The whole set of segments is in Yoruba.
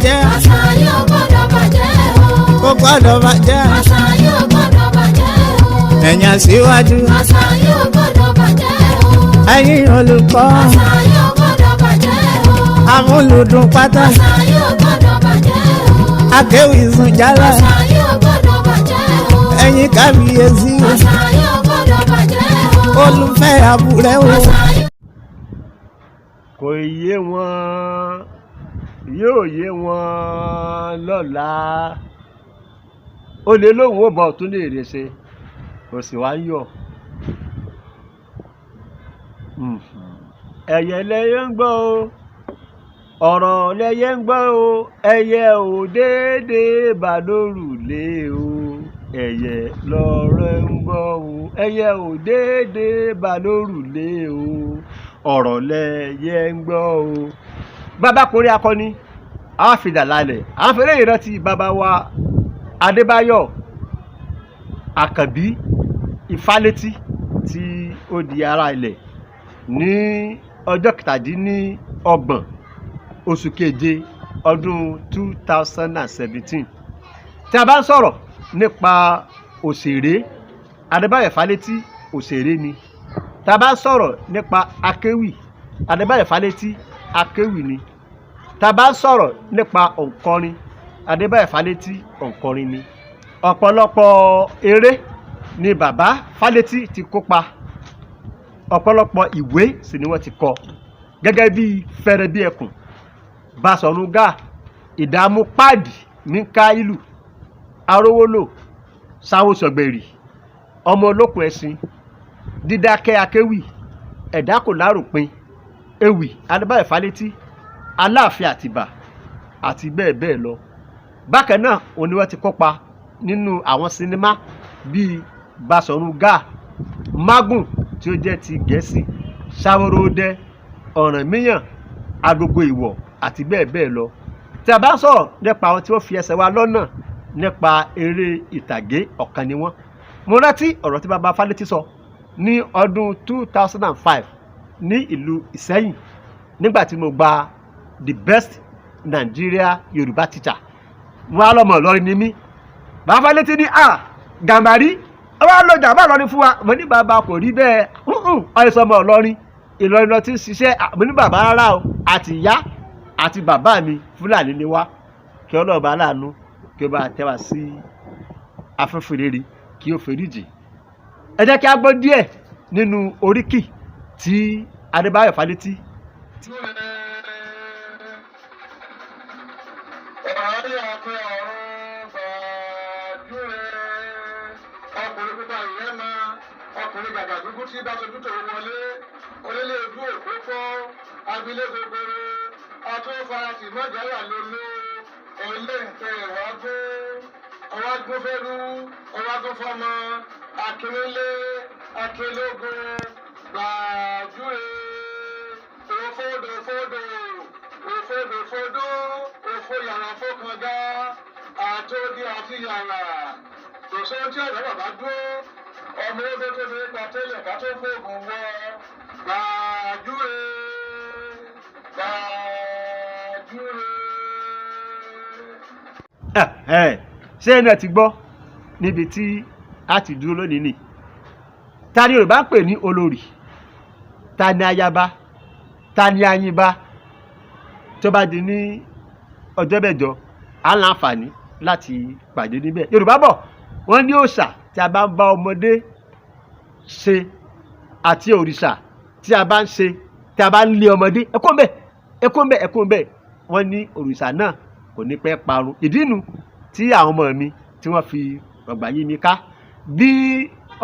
bàjẹ́. Àṣà yóò gbọ́dọ̀ bàjẹ́ o. Kò gbọ́dọ̀ bàjẹ́. Àṣà yóò gbọ́dọ̀ bàjẹ́ o. Ẹ̀yin aṣíwájú. Àṣà yóò gbọ́dọ̀ bàjẹ́ o. Ẹ̀yin olùkọ́. Àṣà yóò gbọ́dọ̀ bàjẹ́ o. Amúlùdùn pátá. Àṣà yóò gbọ́dọ̀ bàjẹ́ o. Akéwì sùn jálá. Àṣà yóò gbọ́dọ̀ bàjẹ́ o. Ẹ̀yin kábíyèsí. Àṣà yóò gbọ́dọ̀ bàjẹ́ o. Olùfẹ́ àbúrẹ́ o. Àṣà yóò. Kò yé wọn, yóò yé wọn lọ́la. Olè lóun ò bọ̀ tún lè rè ṣe, kò sì wá ń yọ̀. Ẹyẹ lẹyẹ ń gbọ́ o, ọ̀rọ̀ lẹyẹ ń gbọ́ o, ẹyẹ ò déédéé bá lórùlé o, ẹyẹ lọ̀rọ̀ ń gbọ́ o, ẹyẹ ò déédéé bá lórùlé o, ọ̀rọ̀ lẹyẹ ń gbọ́ o. Bàbá kórè akọni àwọn fìdà lálẹ́ àwọn fèrè ìrántí bàbá wa Adébáyọ̀ Àkànbí Ifálétí tí ó di ará ilẹ̀ ní ọjọ́ 27 oṣù keje ọdún 2017. Tí a bá ń sọ̀rọ̀ nípa òṣèré Adébáyọ̀ Fálétí, òṣèré ni. Tí a bá ń sọ̀rọ̀ nípa akéwì, Adébáyọ̀ Fálétí akéwì ni. Tá a bá ń sọ̀rọ̀ nípa òǹkọrin, Adébáyọ̀ Fálétí òǹkọrin ni. Ọ̀pọ̀lọpọ̀ eré ni bàbá Fálétí ti kópa, ọ̀pọ̀lọpọ̀ ìwé sì ni wọ́n ti kọ, gẹ́gẹ́ bí Fẹ́rẹ́ bí Ẹkùn, Basọ̀run Gáà, Ìdààmú Páàdì Míkáílù, Arówólò, Sáwósọ̀gbẹ̀rì, Ọmọ Olókùn Ẹṣin, Dídákẹ́ Akéwì, Ẹ̀dá Kò Láròpin, Ewì Adébáyọ̀ Fálétí, Aláàfin Àtìbà àti bẹ́ẹ̀ bẹ́ẹ̀ lọ. Bákan náà òun ni wọ́n ti kópa nínú àwọn sinimá bíi Basọ̀run Gáà, Mágùn tí ó jẹ́ ti Gẹ̀ẹ́sì, Ṣaworoidẹ, Ọ̀rànmíyàn, Agogo Ìwọ̀ àti bẹ́ẹ̀ bẹ́ẹ̀ lọ. Tí a bá ń sọ̀rọ̀ nípa àwọn tí wọ́n fi ẹsẹ̀ wa lọ́nà nípa eré ìtàgé, ọ̀kan ni wọ́n. Mo rántí ọ̀rọ̀ tí bàbá Fálétí sọ ní ọdún 2005 ní ìlú Ìsẹ́yìn nígbà tí mo gba the best Nigeria Yorùbá teacher. Wọn á lọ́mọ Ìlọrin ni mí. Bàbá Fálétí ní à Gàmbàrí wọ́n á lọ jàmbá Ìlọrin fún wa. Mo ní bàbá, kò rí bẹ́ẹ̀, ọ̀ẹ́sọ̀ ọmọ Ìlọrin, Ìlọrin lọ ti ń ṣiṣẹ́. Mo ní bàbá, rárá o, àti ìyá àti bàbá mi, Fúlàní ni wá. Kí Ọlọ́ọ̀bá aláàánú kí ó bá tẹ́ wa sí afẹ́fẹ́ rere, kí ó foríjì. Ẹ jẹ́ kí a gbọ́ díẹ̀ nínú oríkì tí Adébáyọ̀ Fálétí. Ọkùnrin pípa ìyẹn ma ọkùnrin gàgà dúdú tí bá sojú tòun wọlé onílé ojú òpó fọ́ abilé gogoro atúnfarasì mọ́jàlá lolo ilé nǹkan ìwágún ọwágún fẹ́rú ọwágún fọmọ akínílé akílógún gbàdúrè òfodòfodò òfodòfodò òfo yàrá fọkànga àtòdì àti yàrá kò sóhun tí ọ̀dọ́ bàbá dúró ọmọ ogun tó fi pa tẹ́lẹ̀ ká tó fóògùn wọ gbàdúrè gbàdúrè. Ṣé ẹ náà ti gbọ́ níbi tí a ti dúró lónìí nì? Ta ni Yorùbá ń pè ní olórí? Ta ni ayaba? Ta ni ayinba? Tó bá di ní ọjọ́ mẹ́jọ, á láǹfààní láti pàdé níbẹ̀. Yorùbá bọ̀, wọ́n ní òòṣà tí a bá ń bá ọmọdé ṣe àti òrìṣà tí a bá ń ṣe tí a bá ń lé ọmọdé, ẹ kó ń bẹ̀, ẹ kó ń bẹ̀, ẹ kó ń bẹ̀, wọ́n ní òrìṣà náà kò ní pẹ́ parun. Ìdí nu tí àwọn ọmọ mi tí wọ́n fi rọ̀gbà yí mi ká, bí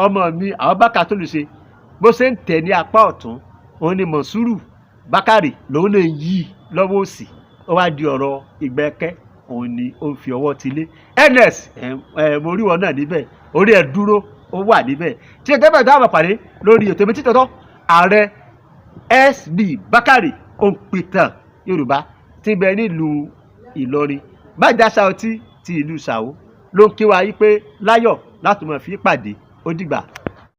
ọmọ mi àwọn bákà tó lè ṣe bó ṣe ń tẹ̀ ní apá ọ̀tún, òun ni Mọ̀súrù Bákàrè lòun lè yí lọ́wọ́ òsì. Ó wá di ọ̀rọ̀ ìgbẹ́kẹ́, òun ni ó ń fi ọwọ́ ti lé ns. Ẹ mo rí wọn náà níbẹ̀, orí ẹ̀ dúró, ó wà níbẹ̀ tí ẹgbẹ́ bẹ̀rẹ̀ dáhùn pàdé lórí ètò ìmí títọ́tọ́. Ààrẹ SB Bákàrè, òǹpìtàn Yorùbá tí ń bẹ nílùú Ìlọrin, Bájàsá ọtí ti ìlú Ṣàó ló ń kí wa yí pé láyọ̀ láti máa fi pàdé. Ó dìgbà.